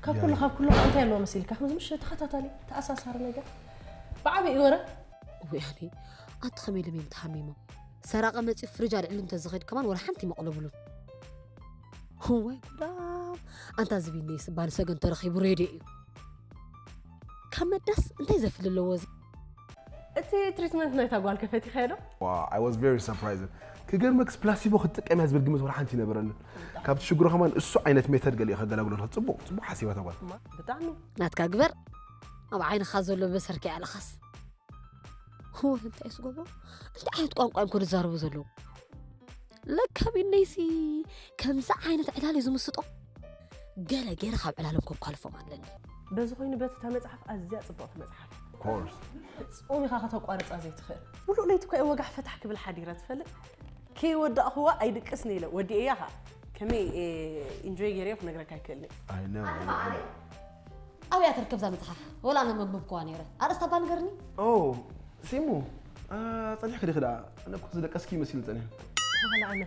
ካብ ኩሉ ካብ ኩሉ እንታይ ኣለዎ መሲልካ ከምዚ ምሽ ተኸታታሊ ተኣሳሳሪ ነገር ብዓቢ እዩ ወረ ወይ ኣነ ኣንቲ ከመይ ኢሎም እዮም ተሃሚሞም ሰራቐ መፂኡ ፍርጅ ኣልዕሉ እንተዝኸይድ ከማን ወላ ሓንቲ ይመቕለብሉን ወይ ጉዳም ኣንታ ዝቢነይ ስባን ሰገን ተረኺቡ ሬድዮ እዩ ካብ መዳስ እንታይ ዘፍሊ ኣለዎ እዚ እቲ ትሪትመንት ናይታ ጓል ከፈቲኻዮ ዶ? I was very surprised ክገርመክስ ፕላሲቦ ክትጥቀም እያ ዝብል ግምት ወላ ሓንቲ ይነበረንን ካብቲ ሽግሩ ከማን እሱ ዓይነት ሜተድ ገሊኡ ከገላግሎ ጽቡቅ ጽቡቅ ሓሲባታ ጓል እማ ብጣዕሚ ናትካ ግበር ኣብ ዓይንኻ ዘሎ በሰርካ ያለኻስ ወይ እንታይ እዩ ዝገብሮ እንታይ ዓይነት ቋንቋ እዮም ከዝዛረቡ ዘለዉ ለካ ቢነይሲ ከምዚ ዓይነት ዕላል እዩ ዝምስጦ ገለ ገይረ ካብ ዕላሎም ከኳልፎም ኣለኒ በዚ ኮይኑ በቲ እታ መፅሓፍ ኣዝያ ፅብቕቲ መፅሓፍ ኮርስ ጾም ኢኻ ከተቋርፃ ዘይትኽእል ሙሉእ ለይቲ እኳ ወጋሕ ፈታሕ ክብል ሓዲረ ትፈልጥ ከይወዳእኽዋ ኣይድቅስን ኢለ ወዲኤያ ኸዓ ከመይ ኢንጆይ ገይረዮ ክነግረካ ኣይክእልን እየ I know ኣበይ እያ ትርከብ እዛ መፅሓፍ? ወላ ኣነ መንበብኩዋ ነይረ። ኣርእስታ እባ ንገርኒ። ኦ ሲሙ ጸኒሕኪ ዲኺ ደኣ? ኣነ እኮ ዝደቀስኪ መሲሉ ጸኒሐ። ዋላ ኣነ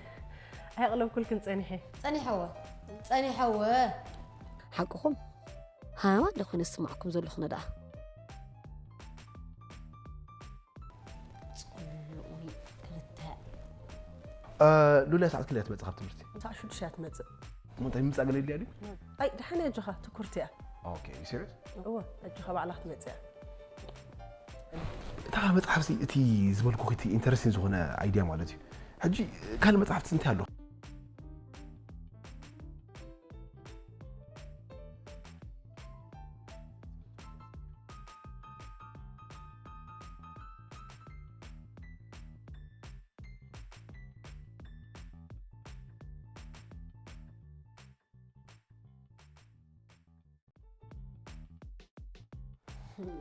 ኣየቕለብኩልክን ጸኒሐ። ጸኒሐወ ጸኒሐወ ሓቅኹም ሃማ እንደ ኮይነ ዝስማዕኩም ዘለኹ ነዳ ጽምኡኒ ክልተ ሉላ ሰዓት ክልተ ትመጽእ ካብ ትምህርቲ? ሳዕ ሽዱሽተ እያ ትመጽእ። እንታይ ምምጻእ ገለ ይድልያ ድዩ? ኣይ ድሓን ኣጆኻ ትኩርቲ እያ። ኦኬ ዩ ሲሪየስ? እወ ኣጆኻ ባዕላ ክትመጽእ እያ። እታ መጽሓፍሲ እቲ ዝበልኩኺ እቲ ኢንተረስቲንግ ዝኾነ ኣይድያ ማለት እዩ። ሕጂ ካልእ መጽሓፍቲ እንታይ ኣሎ?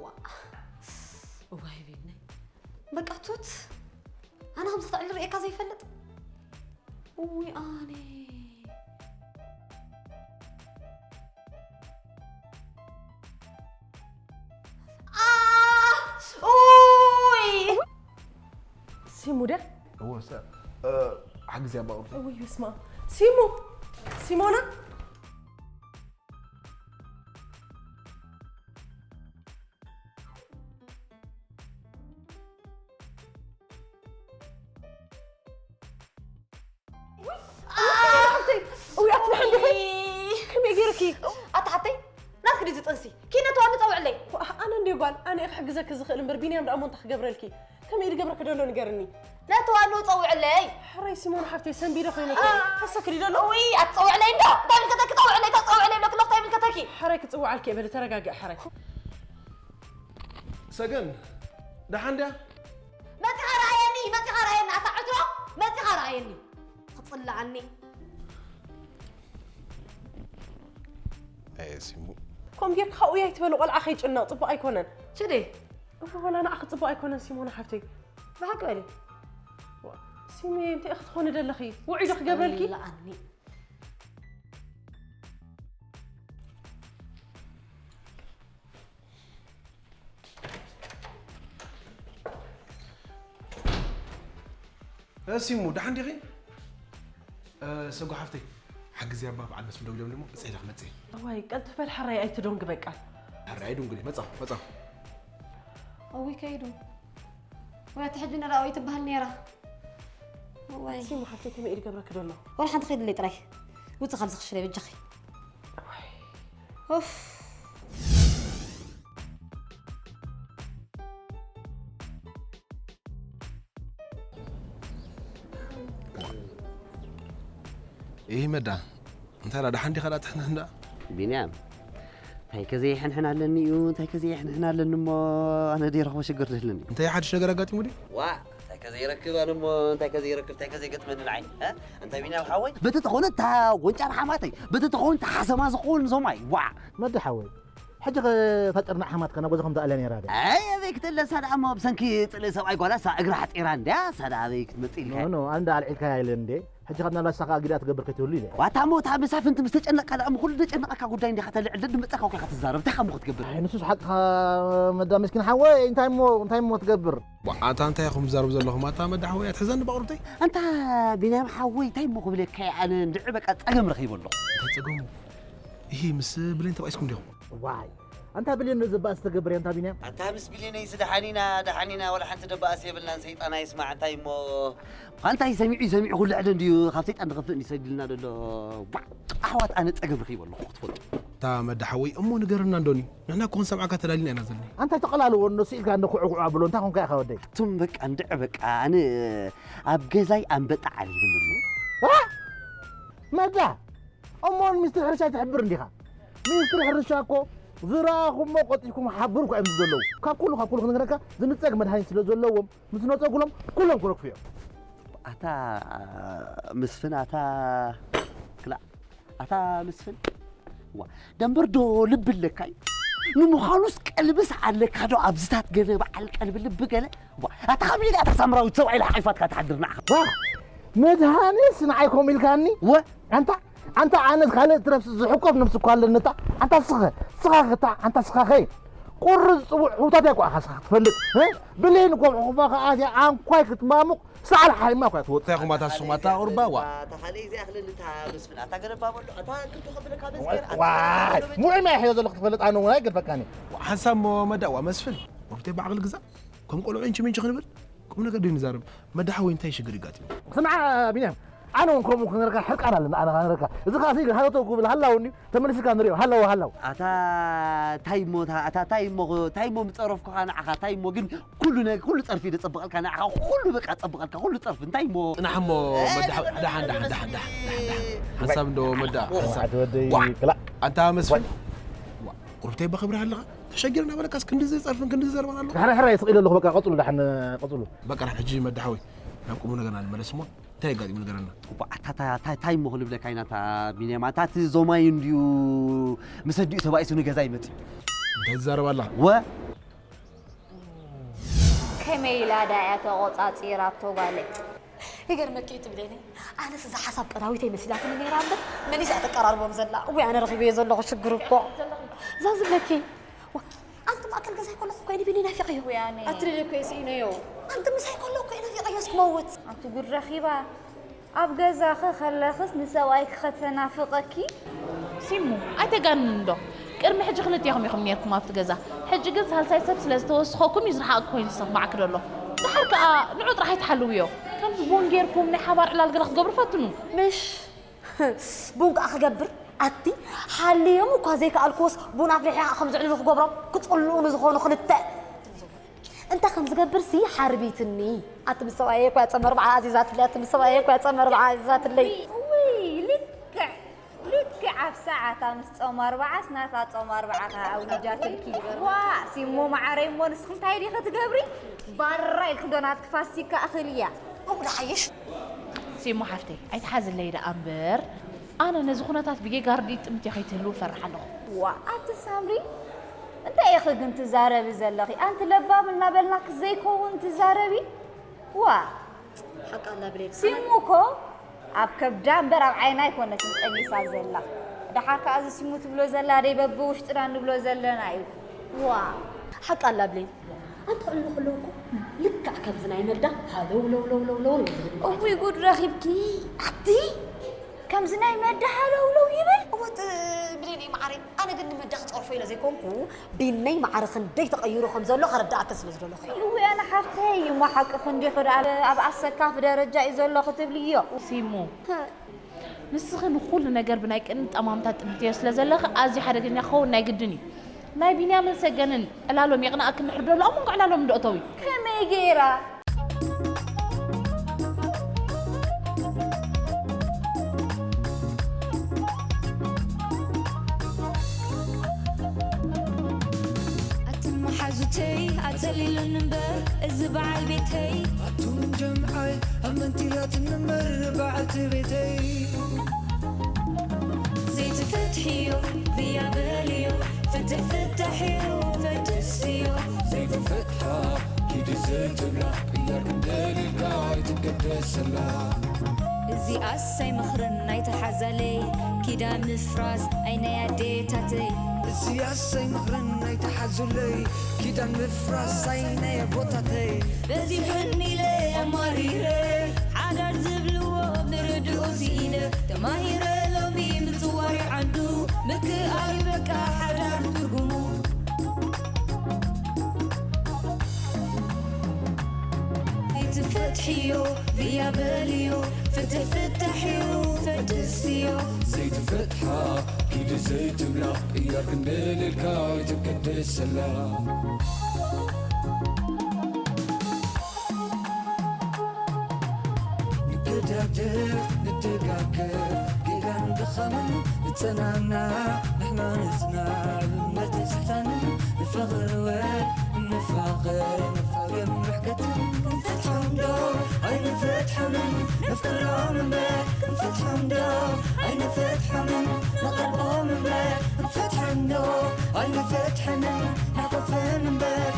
ዋ እዋይ ቤነይ በቃ ቱት ኣነ ከምዚ ክትዕሊ ርእየካ ዘይፈልጥ እውይ ኣነ ሲሙ ደ እወ ሰ ሓግዚ ኣባቕርቱ እውይ ስማ ሲሙ ሲሞና ከመይ ገይርኪ ኣታ ሓብተይ ናትክ ድዩ ጥንሲ ኪነ ተዋኒ ፀውዕለይ ኣነ እንዲ ጓል ኣነ ክሕግዘኪ ዝኽእል እምበር ቢንያም ደኣ ሞንታ ክገብረልኪ ከመይ ዝገብረኪ ደሎ ንገርኒ ነቲ ዋንኡ ጸውዕለይ። ሕራይ ሲሞን ሓፍተይ ሰንቢደ ኮይነ ተሰክሪ ደሎ። እውይ ኣትጸውዕለይ እንዶ እንታይ ምልከተኪ ጸውዕለይ እንታይ ጸውዕለይ ብለኪ እንታይ ምልከተኪ። ሕራይ ክጽውዓልኪ እየ በሊ ተረጋግዒ ሕራይ። ሰገን ደሓን ድያ? መጺኻ ረኣየኒ መጺኻ ረኣየኒ ኣታ ዕትሮ መጺኻ ረኣየኒ። ክጽልኣኒ። ኣየ ሲሙ። ከምኡ ጌርካ ካብኡ ያይ ትበሊ ቆልዓ ከይጭነቕ ጽቡቕ ኣይኮነን። ሽደይ እወ ወላ ንዓኺ ጽቡቕ ኣይኮነን ሲሞና ሓፍተይ። ብሓቂ በሊ። ሲሚ እንታይ ክትኾኒ ደለኺ? ውዒ ዶ ክገብረልኪ? ሲሙ ደሓን ዲኺ? ሰጉ ሓፍተይ ሓግዚ ኣባ በዓል መስፍን ደው ኢሎም ድሞ ብፅሒዳ ክመፅእ እዋይ ቀልጥፍ በል ሓራይ ኣይትዶንግ በቃ ሓራይ ዶንግ መፃ መፃ እውይ ከይዱ ወይ ኣቲ ሕጂ ነራዊ ትበሃል ነይራ እዋይ ሲሙ ሓፍተይ ከመይ ኢድ ገብረክ ደሎ ወላ ሓንቲ ከይድለይ ጥራይ ውፅ ካብዚ ክሽለይ በጃኺ ኡፍ ይህ መዳ እንታይ ዳ ደሓን ዲኻ ዳ ትሕንሕን ዳ ቢንያም እንታይ ከዘይሕንሕን ኣለኒ እዩ እንታይ ከዘይሕንሕን ኣለኒ እሞ ኣነ ደይ ረኽቦ ሽግር ደለኒ እንታይ ሓድሽ ነገር ኣጋጢሙ ድዩ ዋ እንታይ ከዘይረክብ ኣነ እሞ እንታይ ከዘይረክብ እንታይ ከዘይገጥመኒ ንዓይ እንታይ ቢንያም ሓወይ በቲ ተኾነ እታ ጎንጫ ንሓማተይ በቲ ተኾነ እታ ሓሰማ ዝኾን ዞማይ ዋ መዲ ሓወይ ሕጂ ኸ ፈጢርና ሓማትካ ናብ ገዛ ከም ዝኣለ ነይራ ድያ? ኣይ ኣበይ ክትእለ እሳ ደኣ እሞ ብሰንኪ ጥልኢ ሰብኣይ ጓላ እሳ እግራ ሓፂራ እንድያ እሳ ደኣ ኣበይ ክትመፅእ ኢልካ ኖ ኖ ኣነ ደኣ ኣልዒልካያ ኢለ እንዴ ሕጂ ካብ ናብላ እሳኻ ኣጊዳ ትገብር ከይትህሉ ኢለ ዋታ እሞ እታ ምሳፍንቲ ምስ ተጨነቕካ ደኣ እሞ ኩሉ ዘጨነቐካ ጉዳይ እንዲኻ ተልዕል ደድምፀካ ኮይካ ትዛረብ እንታይ ከሞ ክትገብር ኣይ ንሱስ ሓቅኻ መዳ መስኪን ሓወይ እንታይ እሞ እንታይ እሞ ትገብር ኣታ እንታይ ኢኹም ትዛረቡ ዘለኹም ኣታ መዳ ሓወይ ኣትሕዘኒ ባቕርብተይ ኣንታ ቢንያም ሓወይ እንታይ እሞ ክብለካ ኣነ እንድዒ በቃ ፀገም ረኺበ ኣለኹ እንታይ ፀገሙ ይሂ ምስ ብሌን ተባኢስኩም ዲኹም ዋይ ኣንታ ብሌን ነዚ ባእሲ ተገብር እያ ኣንታ ቢንያም ኣታ ምስ ብሌነይስ ደሓኒና ደሓኒና ወላ ሓንቲ ደባእሲ የብልናን ሰይጣን ኣይስማዕ እንታይ እሞ እንታይ ሰሚዑ ሰሚዑ ኩሉ ዕደ እንድዩ ካብ ሰይጣን ዝኸፍእ እንድዩ ሰዲልና ዘሎ ዋዕ ኣሕዋት ኣነ ጸገም ረኺበ ኣለኹ ክትፈልጡ እታ መዳ ሓወይ እሞ ንገረና እንዶኒ ንሕና እኮ ክንሰምዓካ ተዳሊና ኢና ዘለና ኣንታ ተቐላልዎ እነሱ ኢልካ እንደ ኩዑ ኩዑ ኣብሎ እንታይ ኮንካ ኢኻ ወደይ ኣቱም በቃ እንድዕ በቃ ኣነ ኣብ ገዛይ ኣንበጣ ዓሊብኒ ኣሎ መዳ እሞ ንሚኒስትሪ ሕርሻ ኣይትሕብር እንዲኻ? ሚኒስትሪ ሕርሻ እኮ ዝረኣኹሞ ቆጢፍኩም ሓብሩ እኮ እዮም ዝብሉ ዘለዉ። ካብ ኩሉ ካብ ኩሉ ክንነግረካ ዝንጸግ መድሃኒት ስለ ዘለዎም ምስ ነጸጉሎም ኩሎም ክረግፉ እዮም። ኣታ ምስፍን ኣታ ክላእ ኣታ ምስፍን ዋ ደንበር ዶ ልቢ ኣለካ እዩ? ንምዃኑስ ቀልብስ ኣለካ ዶ ኣብዝታት ገለ በዓል ቀልቢ ልቢ ገለ ኣታ ካብ ሜዳ እታ ሳምራዊት ሰብኣይ ኢላ ሓቂፋትካ ትሓድር ንዓኻ። ዋ መድሃኒስ ንዓይ ከምኡ ኢልካኒ? ወ ኣንታ ኣንታ ኣነስ ካልእ ትረፍስ ዝሕቆፍ ነብሲ እኳ ኣለኒ እታ ኣንታ ስኸ ስኻ ክታ ኣንታ ስኻ ኸይ ቁርዝ ጽውዕ ህውታት እያ ኳ ስኻ ትፈልጥ ብሌን እኮ ሕኹፋ ከኣ እዚኣ ኣንኳይ ክትማሙቕ ሰዓል ሓይማ እኳ ትወጽእ እንታይ ኹማታ ሱማታ ኡርባ ዋ ኣታ ካልእ እዚኣ ክልልታ መስፍን ኣታ ገለባ በሎ ኣታ ክልቱ ከብለካ በዝገር ዋይ ሙዒ ማይ ሕዮ ዘለኹ ትፈልጥ ኣነ እውን ኣይገድፈካኒ ሓንሳብ ሞ መዳዋ መስፍን ወርቴ ባዕቕል ግዛ ከም ቆልዑ ኢንቺ ሚንቺ ክንብል ቁም ነገር ድዩ ንዛረብ መዳሓወይ እንታይ ሽግር ይጋጥም ስምዓ ቢንያም ኣነ እውን ከምኡ ክነርካ ሕርቃን ኣለና ኣነ ክነርካ እዚ ከዓ ስይ ሃለተው ክብል ሃላው እንድዩ ተመሊስካ ንሪኦ ሃላው ሃላው ኣታ ታይ ሞ ኣታ ታይ ሞ ታይ ሞ ምፀረፍኩኻ ንዓኻ ታይ ሞ ግን ኩሉ ነገር ኩሉ ፀርፊ ደፀብቐልካ ንዓኻ ኩሉ በቃ ፀብቐልካ ኩሉ ፀርፊ እንታይ ሞ ፅናሕ ሞ መዳሓወይ ደሓን ደሓን ደሓን ደሓን ሓንሳብ እንዶ መዳ ሓንሳብ ወደይ ክላ ኣንታ መስፍን ቁርብተይ በኽብሪ ኣለኻ ተሸጊርና በለካስ ክንድዚ ጸርፍን ክንድዚ ዘረባን ኣሎ። ሕራይ ሕራይ ስቕ ኢለ ኣለኹ በቃ ቀጽሉ ዳሕን ቀጽሉ። በቃ ሕጂ መዳሓወይ ናብ ቁም ነገርና ንመለስ እሞ እንታይ ኣጋጢሙ ንገረና። እባ ኣታ ታ ታ ታይ እሞ ክንብለካ ኢና እታ ቢንያም ኣታ እቲ ዞማይ እንድዩ ምስ ኣዲኡ ተባኢሱ ንገዛይ መጺኡ። እንታይ ትዛረብ ኣለኻ? ወ ከመይ ኢላ ዳያ ተቖጻጺራቶ ጓለይ? ይገርመኪ እዩ ትብለኒ። ኣነስ እዛ ሓሳብ ቀዳዊተይ መሲላትኒ ነይራ እምበር መን እያ ተቀራርቦም ዘላ? እወ ኣነ ረኺበዮ ዘለኹ ሽግር እኮ። እዛ ዝብለኪ ዋ፣ ኣንቲ ማእከል ገዛይ ከለኹ ኮይኒ ቢኒ ናፊቐዮ። ወያኔ። ኣትሪሪ እኮ እየ ስኢነዮ። ኣንቲ ምሳይ ከሎ እኮ ናፊቐዮ እስክመውት። ኣንቲ ጉድ ረኺባ። ኣብ ገዛኺ ከለኽስ ንሰብኣይኪ ከተናፍቐኪ? ሲሙ ኣይተጋንን እንዶ። ቅድሚ ሕጂ ክልቴኹም ኢኹም ኔርኩም ኣብቲ ገዛ። ሕጂ ግን ሳልሳይ ሰብ ስለ ዝተወስኸኩም እዩ ዝረሓቕ ኮይኑ ዝሰማዕክ ዘሎ። ድሓር ከኣ ንዑ ጥራሕ ኣይትሓልውዮ። ከምዚ ቡን ጌርኩም ናይ ሓባር ዕላል ገለ ክትገብሩ ፈትኑ። ምሽ ቡን ከኣ ክገብር ኣቲ ሓልዮም እኳ ዘይከኣልኩስ ቡን ኣፍሊሐ ከም ዝዕልሉ ክገብሮም ክጽልኡኒ ዝኾኑ ክልተ እንተ ከም ዝገብር ሲ ሓርቢትኒ። ኣቲ ምስ ሰብኣየ እኳ ያጸመር በዓ ኣዚዛትለይ ኣቲ ምስ ሰብኣየ እኳ ያጸመር በዓ ኣዚዛትለይ። ውይ ልክዕ ልክዕ ኣብ ሰዓታ ምስ ጾም ኣርብዓስ ናታ ጾም ኣርብዓ ከኣ ኣውጃትልኪ። ዋ ሲሞ ማዓረይ እሞ ንስኺ እንታይ ዲኺ ትገብሪ? ባራ ኢልኪ ዶ ናትኪ ፋሲካ እኽል እያ። ከምኡ ዶ ሓይሽ? ሲሞ ሓፍተይ ኣይትሓዝለይ ደኣ እምበር ኣነ ነዚ ኩነታት ብጌጋ ርዲኢት ጥምት ከይትህልው እፈርሕ ኣለኹ። ዋ ኣቲ ሳምሪ እንታይ ኢኺ ግን ትዛረቢ ዘለኺ? ኣንቲ ለባም እናበልናኪ ዘይከውን ትዛረቢ? ዋ ሓቃ ኣላ ብሌን ሲሙ እኮ ኣብ ከብዳ እምበር ኣብ ዓይና ኣይኮነትን ጠኒሳ ዘላ። ደሓር ከኣ እዚ ሲሙ ትብሎ ዘላ ደይ በብውሽጥና ንብሎ ዘለና እዩ። ዋ ሓቃ ኣላ ብሌን ኣንተ ዕልሉ ከለዉ እኮ ልክዕ ከምዚ ናይ መዳ ሃለው ለው ለው ለው ለው እዩ ዝብል። እውይ ጉድ ረኺብኪ ኣቲ ከምዚ ናይ መዳ ሃለው ለው ይብል። እወ ብሌን እዩ መዓረይ ኣነ ግን ንመዳ ክጸርፎ ኢለ ዘይኮንኩ ቢነይ መዓረ ክንደይ ተቐይሩ ከም ዘሎ ከረዳእክን ስለ ዝደለኹ እየ። እውይ ኣነ ሓፍተይ እሞ ሓቅኺ እንዲኺ ደኣ ኣብ ኣሰካፊ ደረጃ እዩ ዘሎ ክትብልዮ። ሲሙ ንስኺ ንኹሉ ነገር ብናይ ቅድሚ ጠማምታ ጥምትዮ ስለ ዘለኺ ኣዝዩ ሓደገኛ ክኸውን ናይ ግድን እዩ። ናይ ቢንያምን ሰገንን ዕላሎም የቕንኣክን ድሕሪ ደሎ ኣብ መንጎ ዕላሎም እንዶ እተዊ። ከመይ ገይራ? ኣትን መሓዙተይ ኣጸሊሉኒ እምበር እዚ በዓል ቤተይ ኣቱም ጀምዓይ ኣብ መንቲላትን እምበር በዓልቲ ቤተይ ዘይትፈትሕዮ ብያ በልዮ ፍትሕ ፍታሕዮ ፈትስዮ ዘይትፈትሓ ኪዲ ዘይትብላ ቅያር ክንደልልካ ኣይትገደሰላ እዚኣስ ኣይመኽርን ኣይትሓዛለይ ኪዳን ምፍራስ ኣይናይ ኣዴታተይ እዚኣስ ኣይመኽርን ኣይትሓዙለይ ኪዳን ምፍራስ ኣይናይ ኣቦታተይ በዚሑኒ ኢለ ኣማሪረ ሓዳር ዝብልዎ ምርድኡ ስኢነ ተማሂረ ሎሚ ምጽዋር ዓዱ ምክኣል በቃ ሓዳር ትርጉሙ ዘይትፈትሕዮ ብያ በልዮ ፍትሕ ፍታሕዮ ፈትስዮ ዘይትፈትሓ ኪዲ ዘይትብላ ቅያር ክንደልልካ ኣይትገደሰላ ንገዳደፍ ንደጋገፍ ጌጋን ድኻምን ንጸናና ንሕና ንጽናዕ እምበር ተስሕታንን ንፋቐር ወ ንፋቐር ንፋቐር ርሕቀትን ክንፈትሖም ዶ ኣይንፈትሖምን ነፍቅሮም እምበር ክንፈትሖም ዶ ኣይንፈትሖምን ንቐርቦም እምበር ክንፈትሖም ዶ ኣይንፈትሖምን ንሓቆፈን እምበር